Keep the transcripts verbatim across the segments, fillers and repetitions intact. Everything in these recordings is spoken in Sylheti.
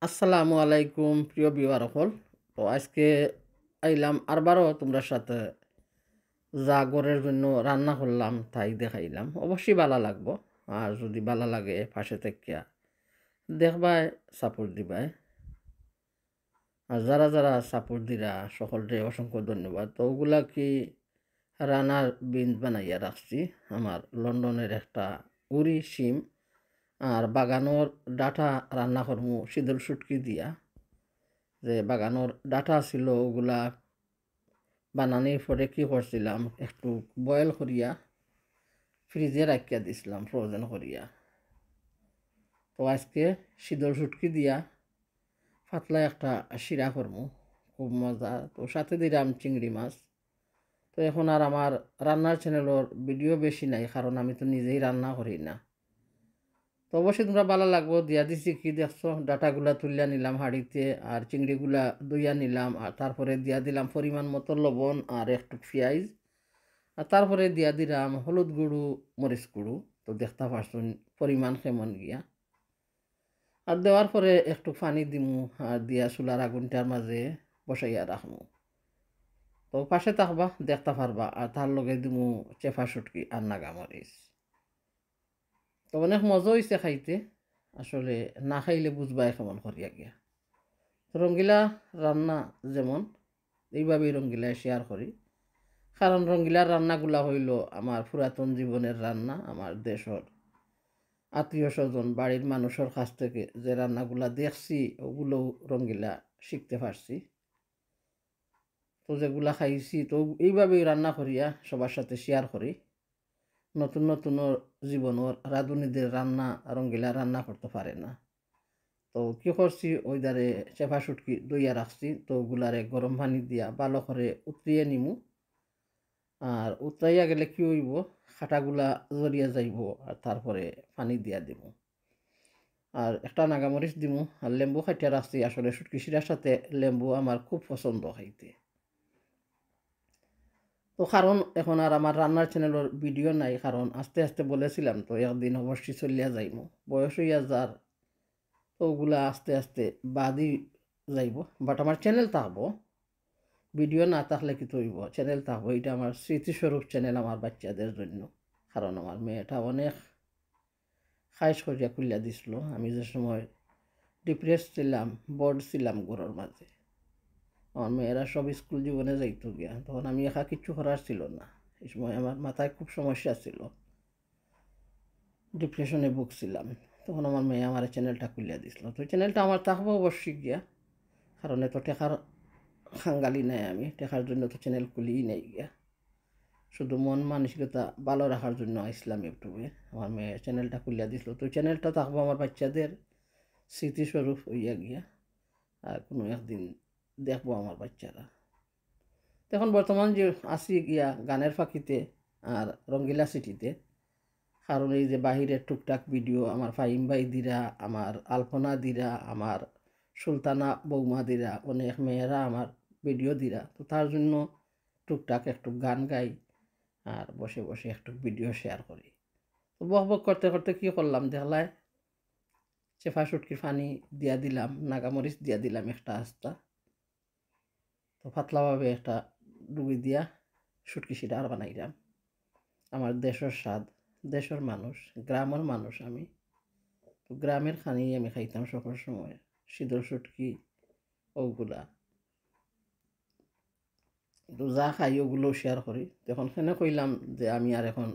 আসসালামু আলাইকুম প্রিয় ভিউয়ার অকল। তো আজকে আইলাম আরবারও তোমরার সাথে যা ঘরের জন্য রান্না করলাম তাই দেখাইলাম। অবশ্যই ভালা লাগবো, আর যদি ভালা লাগে পাশে থাকিয়া দেখবায়, সাপোর্ট দিবায়। আর যারা যারা সাপোর্ট দিরা সকলরে অসংখ্য ধন্যবাদ। তো ওগুলা কি রানার বিনস বানাইয়া রাখছি, আমার লন্ডনের একটা উরি শিম, আর বাগানোর ডাটা রান্না করমু শীতল শুটকি দিয়া। যে বাগানোর ডাটা ছিল ওগুলা বানানির পরে কি করছিলাম, একটু বয়েল করিয়া ফ্রিজে রাখিয়া দিছিলাম ফ্রোজেন করিয়া। তো আজকে শীতল শুটকি দিয়া পাতলা একটা শিরা করমু, খুব মজা। তো সাথে দিলাম চিংড়ি মাছ। তো এখন আর আমার রান্নার চ্যানেলর ভিডিও বেশি নাই, কারণ আমি তো নিজেই রান্না করি না। তো অবশ্যই তোমরা ভালা লাগবো, দিয়া দিছি কি দেখছো, ডাটাগুলা তুলিয়া নিলাম হাঁড়িতে, আর চিংড়িগুলা ধুইয়া নিলাম, আর তারপরে দিয়া দিলাম পরিমাণ মতো লবণ আর একটু পিয়াইজ, আর তারপরে দিয়া দিলাম হলুদ গুঁড়ো, মরিচ গুঁড়ো। তো দেখতা পারছইন পরিমাণ কেমন গিয়া। আর দেওয়ার পরে একটু পানি দিমু, আর দিয়া চুলার আগুনটার মাঝে বসাইয়া রাখমু। তো পাশে থাকবা, দেখতা পারবা, আর তার লগে দিমু চেপা শুটকি আর নাগা মরিচ। তো অনেক মজা অইছে খাইতে, আসলে না খাইলে বুঝবায় কেমন করিয়া গিয়া। তো রঙ্গিলা রান্না যেমন, এইভাবেই রঙ্গিলায় শেয়ার করি, কারণ রঙ্গিলার রান্নাগুলা হইল আমার পুরাতন জীবনের রান্না, আমার দেশর আত্মীয় স্বজন, বাড়ির মানুষের কাছ থেকে যে রান্নাগুলা দেখছি, ওগুলোও রঙ্গিলা শিখতে পারছি। তো যেগুলা খাইছি, তো এইভাবেই রান্না করিয়া সবার সাথে শেয়ার করি। নতুন নতুন জীবনর রাঁধুনিদের রান্না রঙ্গিলা রান্না করতে পারে না। তো কি করছি, ওই ধারে চেপা শুটকি ধইয়া রাখছি, তো ওগুলারে গরম পানি দিয়া ভালো করে উতরিয়ে নিমু। আর উতরাইয়া গেলে কি হইব, কাটাগুলা ঝরিয়া যাইব, আর তারপরে পানি দিয়া দিমু। আর একটা নাগামরিচ দিমু, আর লেম্বু কাটিয়া রাখছি। আসলে শুটকি শিরার সাথে লেম্বু আমার খুব পছন্দ খাইতে। তো কারণ এখন আর আমার রান্নার চ্যানেলর ভিডিও নাই, কারণ আস্তে আস্তে বলেছিলাম তো একদিন অবশ্যই চলিয়া যাইমু। বয়স হইয়া যার, তো ওগুলা আস্তে আস্তে বাদই যাইব। বাট আমার চ্যানেল থাকবো, ভিডিও না থাকলে কি তো হইব, চ্যানেল থাকবো। এটা আমার স্মৃতিস্বরূপ চ্যানেল আমার বাচ্চাদের জন্য। কারণ আমার মেয়েটা অনেক খাইশ করিয়া খুলিয়া দিছিল। আমি যে সময় ডিপ্রেস ছিলাম, বোর্ড ছিলাম ঘরর মাঝে, আমার মেয়েরা সব স্কুল জীবনে যাইতো গিয়া, তখন আমি একা কিচ্ছু করার ছিল না। এই সময় আমার মাথায় খুব সমস্যা ছিল, ডিপ্রেশনে ভুগছিলাম। তখন আমার মেয়ে আমার চ্যানেলটা খুলিয়া দিছিল। তো চ্যানেলটা আমার থাকবো অবশ্যই গিয়া, কারণ এত টেকার খাঙ্গালি নাই আমি, টেকার জন্য তো চ্যানেল খুলিই নাই গিয়া। শুধু মন মানসিকতা ভালো রাখার জন্য আইসলাম ইউটিউবে। আমার মেয়ে চ্যানেলটা খুলিয়া দিছিল, তো চ্যানেলটা থাকবো আমার বাচ্চাদের স্মৃতিস্বরূপ হইয়া গিয়া, আর কোনো একদিন দেখবো আমার বাচ্চারা। তো এখন বর্তমান যে আছি গিয়া গানের ফাঁকিতে আর রঙ্গিলা সিটিতে, কারণ এই যে বাহিরের টুকটাক ভিডিও আমার ফাহিম ভাই দিরা, আমার আলপনা দিরা, আমার সুলতানা বৌমা দিরা, অনেক মেয়েরা আমার ভিডিও দিরা, তো তার জন্য টুকটাক একটু গান গাই আর বসে বসে একটু ভিডিও শেয়ার করি। তো বক বক করতে করতে কি করলাম দেখলায়, চেপা শুটকির পানি দিয়া দিলাম, নাগামরিচ দিয়া দিলাম একটা আস্তা। তো পাতলাভাবে একটা ডুবি দিয়া শুটকি শিরা আর বানাইলাম। আমার দেশর স্বাদ, দেশর মানুষ, গ্রামর মানুষ আমি। তো গ্রামের খানি আমি খাইতাম সকল সময়, শীতল শুটকি, ওগুলা। তো যা খাই ওগুলো শেয়ার করি। তো এখন কেনে কইলাম যে আমি আর এখন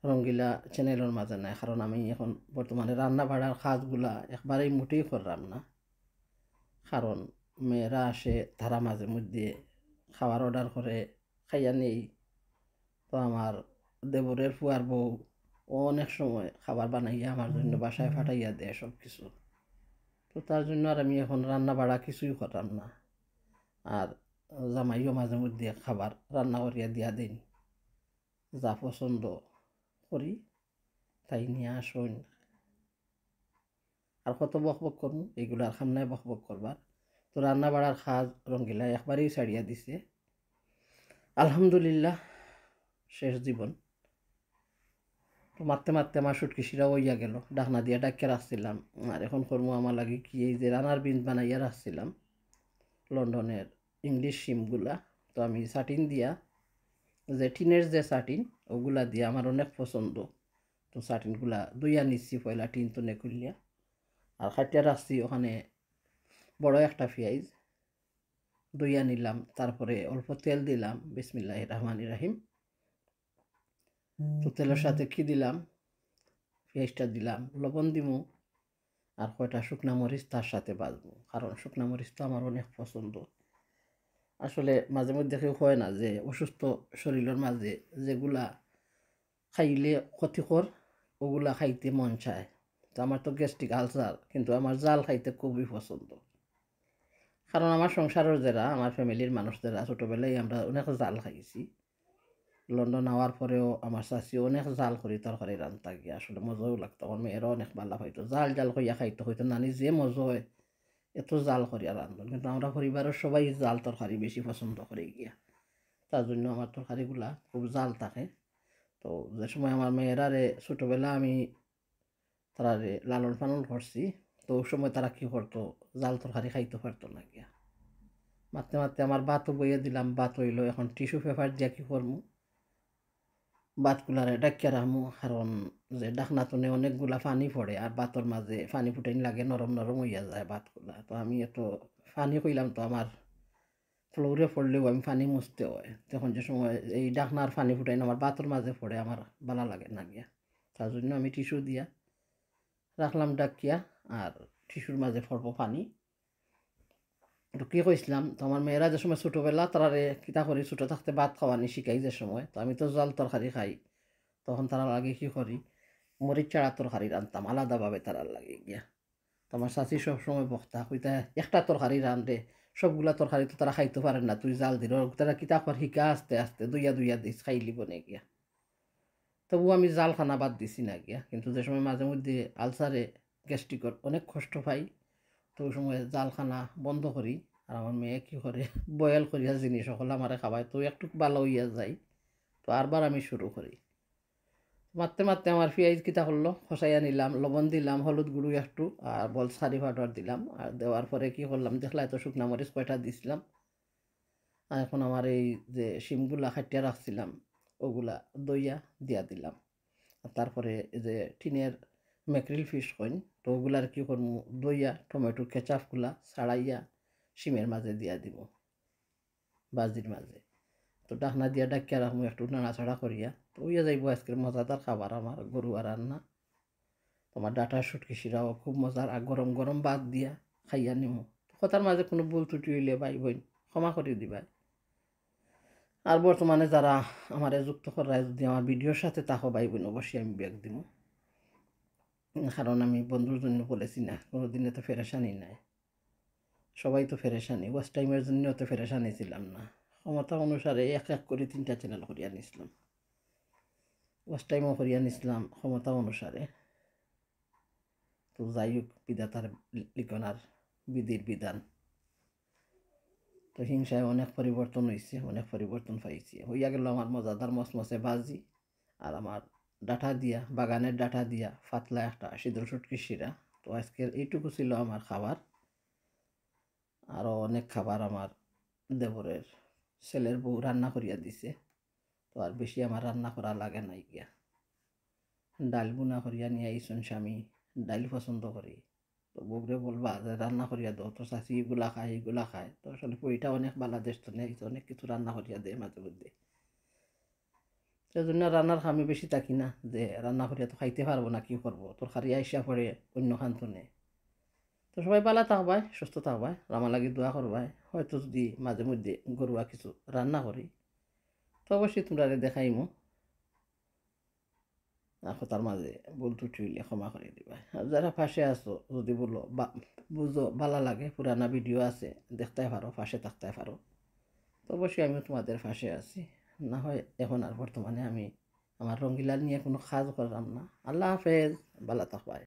রঙ্গিলা চ্যানেলর মাঝে নাই, কারণ আমি এখন বর্তমানে রান্না বাড়ার কাজগুলা একবারেই মোটেই করলাম না। কারণ মেয়েরা আসে, তারা মাঝে মধ্যে খাবার অর্ডার করে, খাইয়া নেই। তো আমার দেবরের ফুয়ার বউ, ও অনেক সময় খাবার বানাইয়া আমার জন্য বাসায় পাঠাইয়া দেয় সব কিছু। তো তার জন্য আর আমি এখন রান্না বাড়া কিছুই করলাম না। আর জামাইও মাঝে মধ্যে খাবার রান্না করিয়া দিয়া দেন, যা পছন্দ করি তাই নিয়া আসইন। আর কত বক বক করমু, এইগুলার কাম নাই বক বক করবার। তো রান্না বাড়ার কাজ রঙ্গিলা একবারেই ছাড়িয়া দিছে। আলহামদুলিল্লাহ, শেষ জীবন। তো মারতে মারতে আমার শুটকি শিরাও অইয়া গেল, ঢাকনা দিয়া ঢাকিয়া রাখছিলাম। আর এখন করমু আমার লাগি কি, এই যে রানার বিনস বানাইয়া রাখছিলাম লন্ডনের ইংলিশ শিমগুলা, তো আমি সাটিন দিয়া, যে টিনের যে সাটিন, ওগুলা দিয়া আমার অনেক পছন্দ। তো সাটিনগুলা ধইয়া নিচ্ছি পয়লা টিন তো নেকুলিয়া, আর কাটিয়া রাখছি ওখানে বড় একটা পিয়াইজ, ধইয়া নিলাম, তারপরে অল্প তেল দিলাম, বিসমিল্লাহির রহমানির রহিম। তো তেলর সাথে কি দিলাম, পিয়াইজটা দিলাম, লবণ দিমু, আর কয়টা শুকনা মরিচ তার সাথে ভাজমু, কারণ শুকনা মরিচ তো আমার অনেক পছন্দ। আসলে মাঝে মধ্যে কেউ কয় না যে অসুস্থ শরীরের মাঝে যেগুলা খাইলে ক্ষতিকর, ওগুলা খাইতে মন চায়। তো আমার তো গ্যাস্ট্রিক আলসার, কিন্তু আমার ঝাল খাইতে খুবই পছন্দ। কারণ আমার সংসারের যারা, আমার ফ্যামিলির মানুষ যারা, ছোটবেলায় আমরা অনেক ঝাল খাইছি। লন্ডন আওয়ার পরেও আমার চাচি অনেক ঝাল করি তরকারি রান্ধতা গিয়া, আসলে মজাও লাগতো। আমার মেয়েরাও অনেক ভালা পাইতো, ঝাল ঝাল কইয়া খাইতো, কইতো, "নানি, যে মজা হয়, এত ঝাল করিয়া রান্ধন।" কিন্তু আমরা পরিবারের সবাই ঝাল তরকারি বেশি পছন্দ করে গিয়া, তার জন্য আমার তরকারিগুলা খুব ঝাল থাকে। তো যে সময় আমার মেয়েরারে ছোটবেলা আমি তারারে লালন পালন করছি, তো ওই সময় তারা কি করতো, ঝাল তরকারি খাইতে পারতো না গিয়া। মারতে মারতে আমার ভাতও বইয়া দিলাম, ভাত হইলো, এখন টিস্যু পেপার দিয়া কি করমু, ভাতগুলারে ডাকিয়া রাখমু, কারণ যে ঢাকনা তনে অনেকগুলা পানি পড়ে, আর ভাতর মাঝে পানি ফুটাইন লাগে, নরম নরম হইয়া যায় ভাতগুলা। তো আমি এত পানি কইলাম তো আমার ফ্লোরে পড়লেও আমি পানি মুছতে হয়, তখন যে সময় এই ঢাকনার পানি ফুটাইন আমার ভাতর মাঝে পড়ে, আমার ভালা লাগে না গিয়া, তার জন্য আমি টিস্যু দিয়া রাখলাম ডাকিয়া, আর টিস্যুর মাঝে পড়বো পানি। তো কি কইছিলাম, তো আমার মেয়েরা যে সময় ছোটবেলা, তারারে কিতা করি, ছোট থাকতে ভাত খাওয়ানি শিখাই যে সময়, তো আমি তো ঝাল তরকারি খাই, তখন তারার লাগি কি করি, মরিচ ছাড়া তরকারি রানতাম আলাদাভাবে তারার লাগি গিয়া। তো আমার চাচি সব সময় বকতা, কইতা, "একটা তরকারি রান রে, সবগুলা তরকারি তো তারা খাইতে পারে না, তুই ঝাল দিলে।" তারা কিতা কর, হিকা আস্তে আস্তে, দুইয়া দুইয়া দিস, খাইলি বনে গিয়া। তবু আমি ঝাল খানা বাদ দিছি না গিয়া, কিন্তু যে সময় মাঝে মধ্যে আলসারে গ্যাস্ট্রিকর অনেক কষ্ট পাই, তো ওই সময় ঝাল খানা বন্ধ করি। আর আমার মেয়ে কি করে, বয়েল করিয়া জিনিস সকল আমারে খাওয়ায়, তো একটু ভালো হইয়া যাই, তো আরবার আমি শুরু করি। মারতে মারতে আমার পিয়াইজ কিতা করলো, খসাইয়া নিলাম, লবণ দিলাম, হলুদ গুঁড়ো একটু, আর বলস কারি পাউডার দিলাম। আর দেওয়ার পরে কি করলাম, দেখলাই তো শুকনা মরিচ কয়টা দিছিলাম। আর এখন আমার এই যে শিমগুলা কাটিয়া রাখছিলাম, ওগুলা ধইয়া দিয়া দিলাম। আর তারপরে এই যে টিনের ম্যাকরিল ফিশ কইন, তো ওগুলার কি করমু, ধইয়া টমেটো কেচাপগুলা ছাড়াইয়া শিমের মাঝে দিয়া দিমু ভাজির মাঝে। তো ঢাকনা দিয়া ডাকিয়া রাখমু, একটু নাড়াচাড়া করিয়া। তো ওইয়া যাইবো আজকের মজাদার খাবার আমার ঘরুয়া রান্না। তোমার ডাটার শুটকি শিরাও খুব মজার, আর গরম গরম ভাত দিয়া খাইয়া নিমু। তো কথার মাঝে কোনো ভুল ত্রুটি হইলে ভাই বোন ক্ষমা করি দিবায়। আর বর্তমানে যারা আমারে যুক্ত করায়, যদি আমার ভিডিওর সাথে থাকো ভাই বোন, অবশ্যই আমি ব্যাক দিমু, কারণ আমি বন্ধুর জন্য বলেছি না, কোনোদিনে তো পেরেশানি নাই। সবাই তো পেরেশানি, ওয়াচ টাইমের জন্য তো পেরেশানি ছিলাম না। ক্ষমতা অনুসারে এক এক করে তিনটা চ্যানেল করিয়া নিছিলাম, ওয়াচ টাইমও করিয়া নিছিলাম ক্ষমতা অনুসারে। তো যাই হোক, বিধাতার লিখনার বিধির বিধান। তো হিংসায় অনেক পরিবর্তন হইছে, অনেক পরিবর্তন পাইছি। হইয়া গেল আমার মজাদার মসমসে ভাজি, আর আমার ডাটা দিয়া, বাগানের ডাটা দিয়া পাতলা একটা সিদ্ধ শুটকি শিরা। তো আজকের এইটুকু ছিল আমার খাবার। আরও অনেক খাবার আমার দেবরের ছেলের বউ রান্না করিয়া দিছে। তো আর বেশি আমার রান্না করা লাগে নাই গিয়া। ডাইল বুনা করিয়া নিয়া আইছইন স্বামী, ডাইল পছন্দ করি। তো বউরে বলবা যে রান্না করিয়া দাও, তোর চাচি এগুলা খায়, এগুলা খায়। তো আসলে পুরিটা অনেক বাংলাদেশ তো নেই, তো অনেক কিছু রান্না করিয়া দেয় মাঝে মধ্যে। সেই জন্য রান্নার কামে বেশি থাকি না, যে রান্না করিয়া তো খাইতে পারবো না, কি করবো, তরকারি আইসা পড়ে অন্য খান থনে। তো সবাই ভালা থাকবায়, সুস্থ থাকবায়, আমার লাগি দোয়া করবায়। হয়তো যদি মাঝে মধ্যে ঘরুয়া কিছু রান্না করি, তো অবশ্যই তোমরারে দেখাইমু। আর কথার মাঝে ভুল ত্রুটি হইলে ক্ষমা করি দিবায়। আর যারা পাশে আছো, যদি বলো বা বুঝো, ভালা লাগে, পুরানা ভিডিও আছে, দেখতায় পারো, পাশে থাকতায় পারো, তো অবশ্যই আমি তোমাদের পাশে আছি। না হয় এখন আর বর্তমানে আমি আমার রঙ্গিলা নিয়ে কোনো কাজ করলাম না। আল্লাহ হাফেজ, ভালা থাকবায়।